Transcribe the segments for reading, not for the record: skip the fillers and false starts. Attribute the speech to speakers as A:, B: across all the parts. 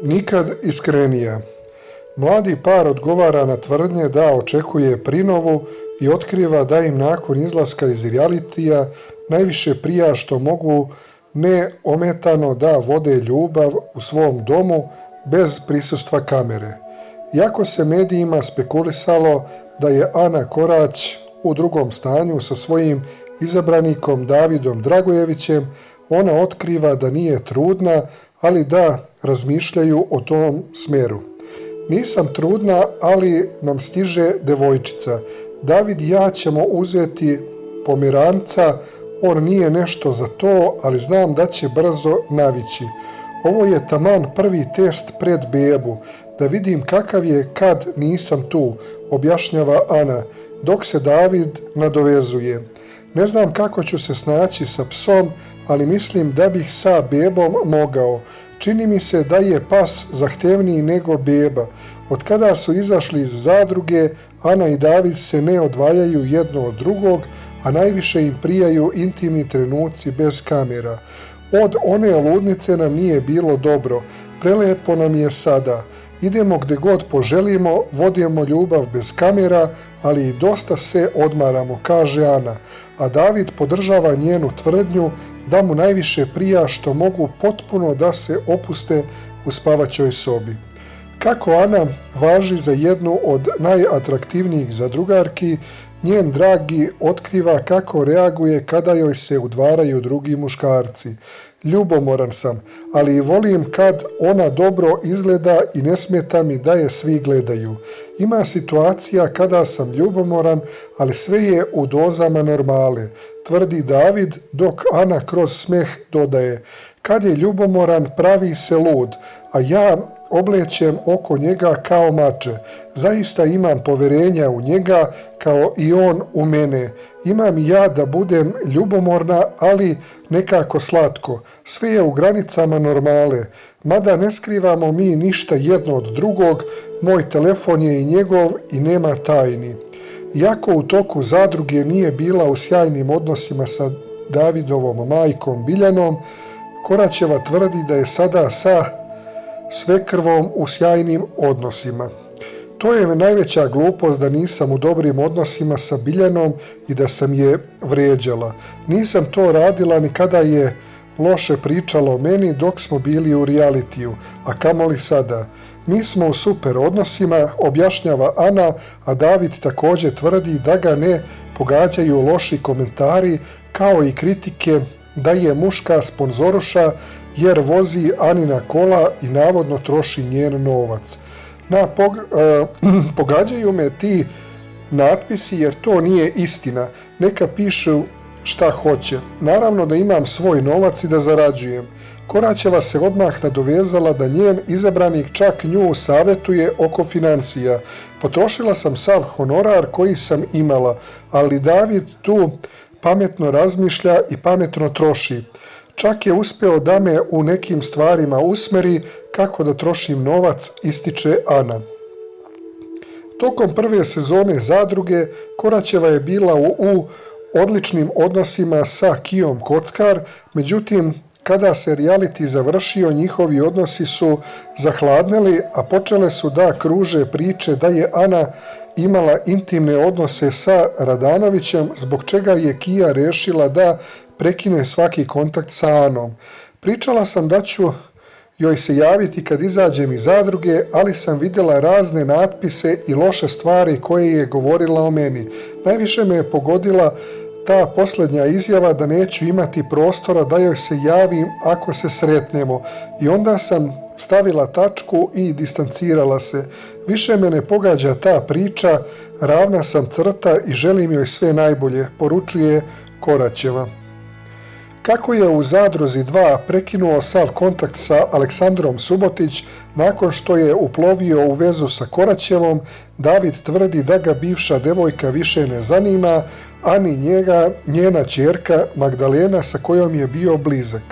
A: Nikad iskrenija. Mladi par odgovara na tvrdnje da očekuje prinovu i otkriva da im nakon izlaska iz realitija najviše prija što mogu neometano da vode ljubav u svom domu bez prisustva kamere. Iako se medijima spekulisalo da je Ana Korać u drugom stanju sa svojim izabranikom Davidom Dragojevićem, ona otkriva da nije trudna, ali da razmišljaju o tom smeru. Nisam trudna, ali nam stiže devojčica. David i ja ćemo uzeti pomeranca, on nije nešto za to, ali znam da će brzo navići. Ovo je taman prvi test pred bebu, da vidim kakav je kad nisam tu, objašnjava Ana, dok se David nadovezuje. Ne znam kako ću se snaći sa psom, ali mislim da bih sa bebom mogao. Čini mi se da je pas zahtevniji nego beba. Od kada su izašli iz zadruge, Ana i David se ne odvajaju jedno od drugog, a najviše im prijaju intimni trenuci bez kamera. Od one ludnice nam nije bilo dobro, prelepo nam je sada. Idemo gde god poželimo, vodimo ljubav bez kamera, ali i dosta se odmaramo, kaže Ana, a David podržava njenu tvrdnju da mu najviše prija što mogu potpuno da se opuste u spavaćoj sobi. Kako Ana važi za jednu od najatraktivnijih zadrugarki, njen dragi otkriva kako reaguje kada joj se udvaraju drugi muškarci. Ljubomoran sam, ali i volim kad ona dobro izgleda i ne smeta mi da je svi gledaju. Ima situacija kada sam ljubomoran, ali sve je u dozama normale, tvrdi David, dok Ana kroz smeh dodaje. Kad je ljubomoran, pravi se lud, a ja oblećem oko njega kao mače. Zaista imam poverenja u njega kao i on u mene. Imam i ja da budem ljubomorna, ali nekako slatko. Sve je u granicama normale. Mada ne skrivamo mi ništa jedno od drugog, moj telefon je i njegov i nema tajni. Iako u toku zadruge nije bila u sjajnim odnosima sa Davidovom majkom Biljanom, Koraćeva tvrdi da je sada sa svekrvom u sjajnim odnosima. To je najveća glupost da nisam u dobrim odnosima sa Biljanom i da sam je vređala. Nisam to radila ni kada je loše pričala o meni dok smo bili u realitiju, a kamoli sada. Mi smo u super odnosima, objašnjava Ana, a David također tvrdi da ga ne pogađaju loši komentari kao i kritike da je muška sponzoruša jer vozi Anina kola i navodno troši njen novac. Pogađaju me ti natpisi jer to nije istina, neka pišu šta hoće. Naravno da imam svoj novac i da zarađujem. Koraćeva se odmah nadovezala da njen izabranik čak nju savjetuje oko financija. Potrošila sam sav honorar koji sam imala, ali David tu pametno razmišlja i pametno troši. Čak je uspeo da me u nekim stvarima usmeri kako da trošim novac, ističe Ana. Tokom prve sezone zadruge Koraćeva je bila u odličnim odnosima sa Kijom Kockar, međutim kada se reality završio njihovi odnosi su zahladneli, a počele su da kruže priče da je Ana imala intimne odnose sa Radanovićem, zbog čega je Kija rešila da prekine svaki kontakt sa Anom. Pričala sam da ću joj se javiti kad izađem iz zadruge, ali sam vidjela razne natpise i loše stvari koje je govorila o meni. Najviše me je pogodila ta posljednja izjava da neću imati prostora da joj se javim ako se sretnemo. I onda sam stavila tačku i distancirala se. Više me ne pogađa ta priča, ravna sam crta i želim joj sve najbolje, poručuje Koraćeva. Kako je u Zadruzi 2 prekinuo sav kontakt sa Aleksandrom Subotić nakon što je uplovio u vezu sa Koraćevom, David tvrdi da ga bivša devojka više ne zanima, a ni njega njena ćerka Magdalena sa kojom je bio blizak.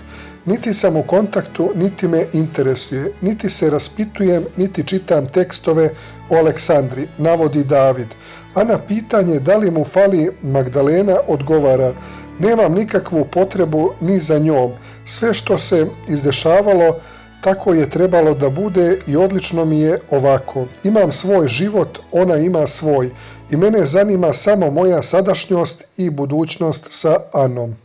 A: Niti sam u kontaktu, niti me interesuje, niti se raspitujem, niti čitam tekstove o Aleksandri, navodi David. A na pitanje da li mu fali Magdalena odgovara: nemam nikakvu potrebu ni za njom. Sve što se izdešavalo Tako je trebalo da bude i odlično mi je ovako. Imam svoj život, ona ima svoj i mene zanima samo moja sadašnjost i budućnost sa Anom.